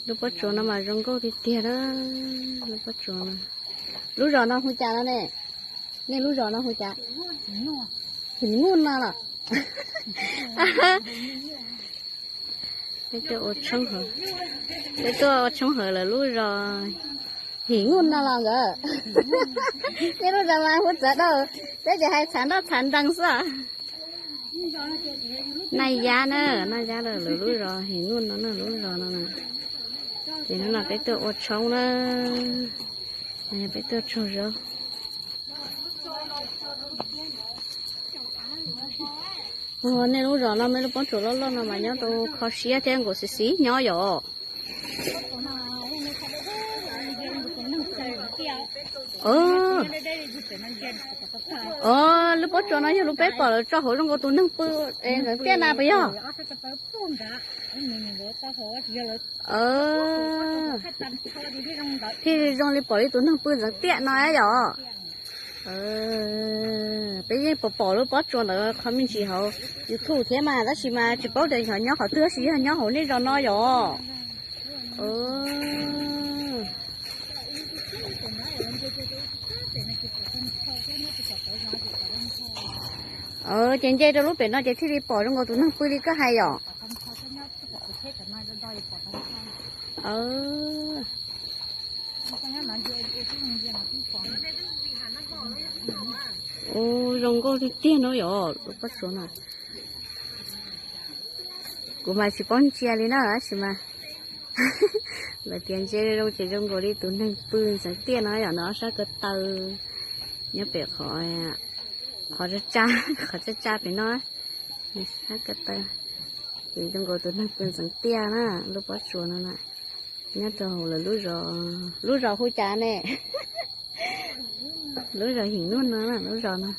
Lub pob tsuas no mas zoo nkauj tiag tiag na. Lub pob tsuas no, lub zos no hu cas no ne? Nej lub zos no hu cas? Him Nuj no los? Peb tuaj ua tshoob hawm, peb tuaj ua tshoob hawm lawv lub zos Him Nuj no los nkawd? Nej lub zos mas hu txawv dau, peb ces hais txhav nroj txhav nrees xwb. Naj Yab na, Naj Yab lawv lub zos Him Nuj no na, lub zos no na. Ces hnub no peb tuaj ua tshoob na, peb tuaj tsaug zog. Nej lub zos no mas lub pob tsuas loj loj no mas nyob rau kho siab thiab nkaus xis xis nyob yom. Lub pob tsuas no yog lub peb pom lawv tso hauv zoo nkaus tus neeg pw ntxeev tiaj na puas yog? Thiaj zoo li pom li tus neeg pw ntxeev tiaj no yom. Peb yeej pom pom lub pob tsuas ntawd qhov me ntsis hauv YouTube thiab mas, tab sis mas tsis paub tias yog nyob qhov twg, tab sis yog nyob hauv nej zos no yom. Ces nce rau lub pem no ces thiaj li pom zoo nkaus tus neeg pw li koj hais yom. Ua zoo nkauj tiag tiag no yom, lub pob tsuas no. Kuv mas tsis paub ntsia li na, tab sis mas lawv tias ntsia zoo ces zoo nkaus li tus neeg pw ntxeev tiaj no yom, nws ob sab ko taw nyob pem qhov, qhov tsab tsab, qhov tsab tsab pem no, sab ko taw. Ces zoo nkaus tus neeg pw ntxeev tiaj na, lub pob tsuas no na. Nyob rau hauv lawv lub zos, lub zos hu cas ne? Lub zos Him Nuj no, lub zos no.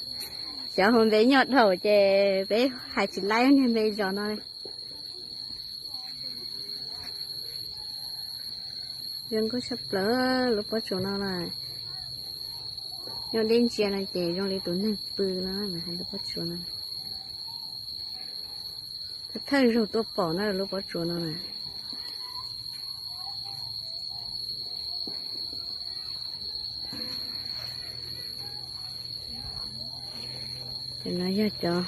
Xyov hu npe nyuaj dhau ces peb hais tsis laib niag npe zos no. Zoo nkauj tshaj plaws lub pob tsuas no na. Nyob deb ntsia no ces zoo li tus neeg pw no, lawv hais lub pob tsuas no. Thawj zaug tuaj pom na lub pob tsuas no na. Ces no yog cov,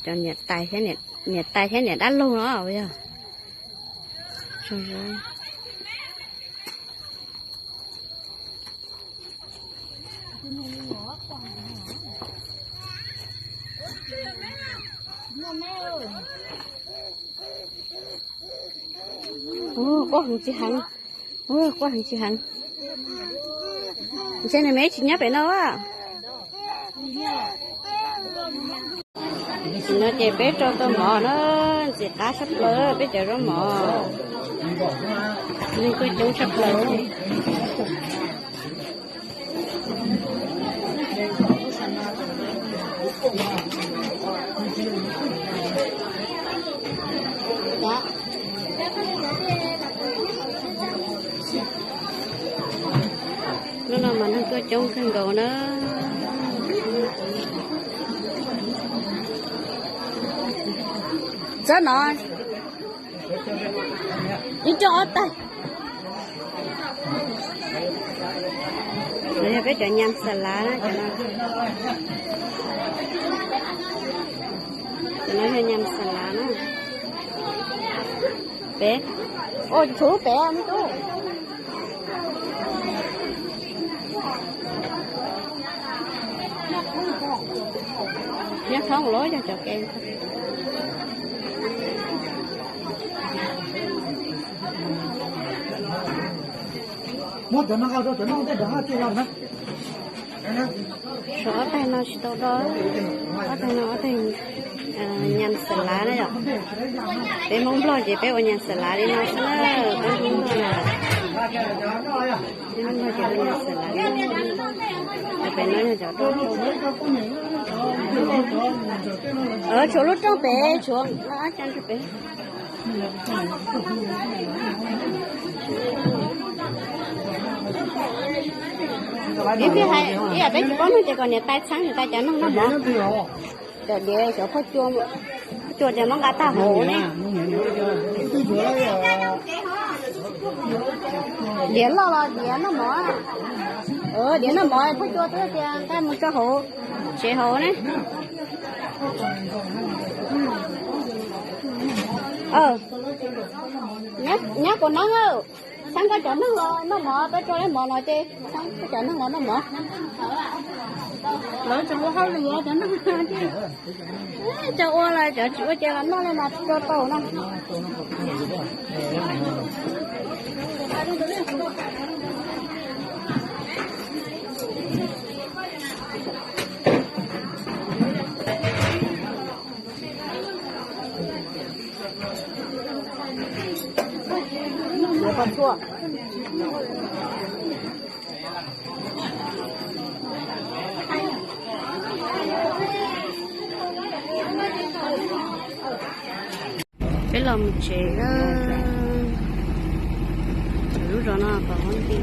cov niam tais thiab, niam tais thiab niam dab laug no yog. Quaj heev tsis heev, quaj heev tsis heev. Ntshe nws me tsis nyob pem no a. Tam sim no ces peb rau tau mov na, ntxim qab tshaj plaws peb cov zaub mov, neeg tuaj coob tshaj plaws. Hnub no mas neeg tuaj coob kawg nkaus na. Txhob no, ib rooj ob tag. No yog peb cov nyam xas lav na, cov no, cov no yog nyam xas lav na. Pem, o, tshuav lub pem me tub. Nyob thoob los yog cov ke. Muab cov no nqa rau cov no tej dov haj tij no na. Suav ob tag no tsis tau do, ob tag no ob tag nyam xas lav na yom. Peb Hmoob Nplog ces peb ua nyam xas lav li no xwb na, peb Hmoob Nplog na. Peb Hmoob Nplog ces ua nyam xas lav li no. Pem no yog cov rau. Tshuav lub rooj pem, tshuav ob cag pem. Ib pliag hais ib yam peb tsis paub neeg ces kom niam tais txheeb niam tais cov neeg noj mov. Cov diav xyov phaj cua, phaj cua ces muab nqa tag hauv ne. Diav loj los diav noj mov? Diav noj mov, phauj Cua twb tias nqa mus rau hauv tsev hauv ne. Nyob kuv neeb, xab koj cov neeg los noj mov, peb rau leb mov no ces xab koj cov neeg los noj mov. Lawv tseem ua hauj lwm cov neeg, cov ua los cov tsis ua ces los noj li mas rau tau na. Peb los mus tsev lawm. Lub zos no pom ua nti,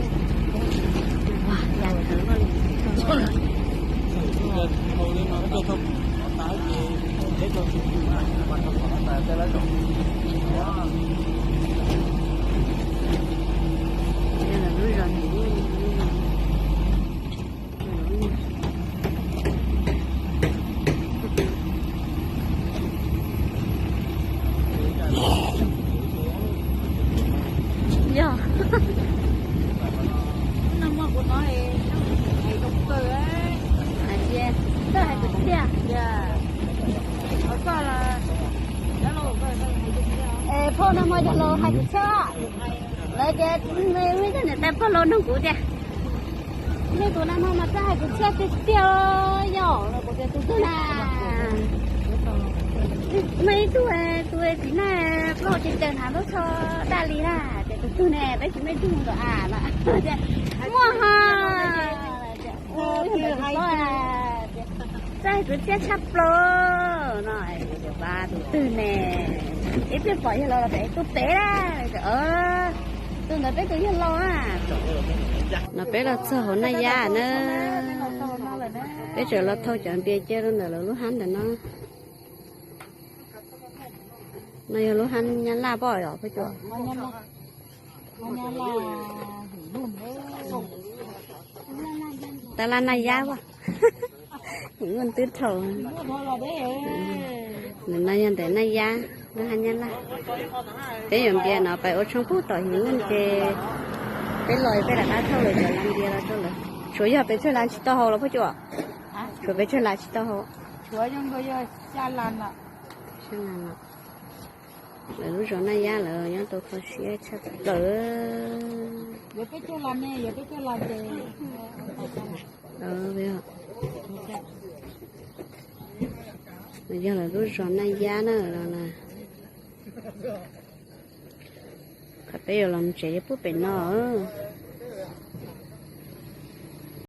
ya thawv loj li. Lub zos yog no muaj kuv no hais zoo kawg, hais tias koj hais kwv txhiaj. Es phauj no mas yog laus hais kwv txhiaj. Lawv tias me ib tug niam tais pog laus nug kuv tias, nej tus nag hmo mas txawj hais kwv txhiaj tiag tiag yom? Los kuv tias tus twg na? Muaj ib tug, tus txiv neej plaub hau caws caws hnav lub tsho daj li na, tias tus twg ne, peb tsis muaj ib tug mus tom av no. Muaj ho. Txawj hais kwv txhiaj tshaj plaws no, tus twg ne? Ib pliag pom yawg laus los pem tus pem na. Tus ntawd peb tus yawg laus na. No peb los txog hauv Naj Yab na. Peb tseem los thauj cov npias cia rau ntawm lawv lub hab ntawm no. No yog lub hab Nyab Laj pom os, peb cov tas laj Naj Yab as. Him Nuj twb dhau. Nws no yog ntawm Naj Yab, lub hab Nyab Laj. Peb yuav npias no pais ua tshoob pug tom Him Nuj ces peb los peb rov qab thauj lawv cov las npias los rau lawv. Tshuav yog pes tsawg las tsis tau haus los peb cov, tshuav pes tsawg las tsis tau haus. Lawv lub zos Naj Yab lawv nyob tau kho siab tshaj plaws. Yog lawv lub zos Naj Yab na. Qhov peb yuav los mus tsev yog puag pem no.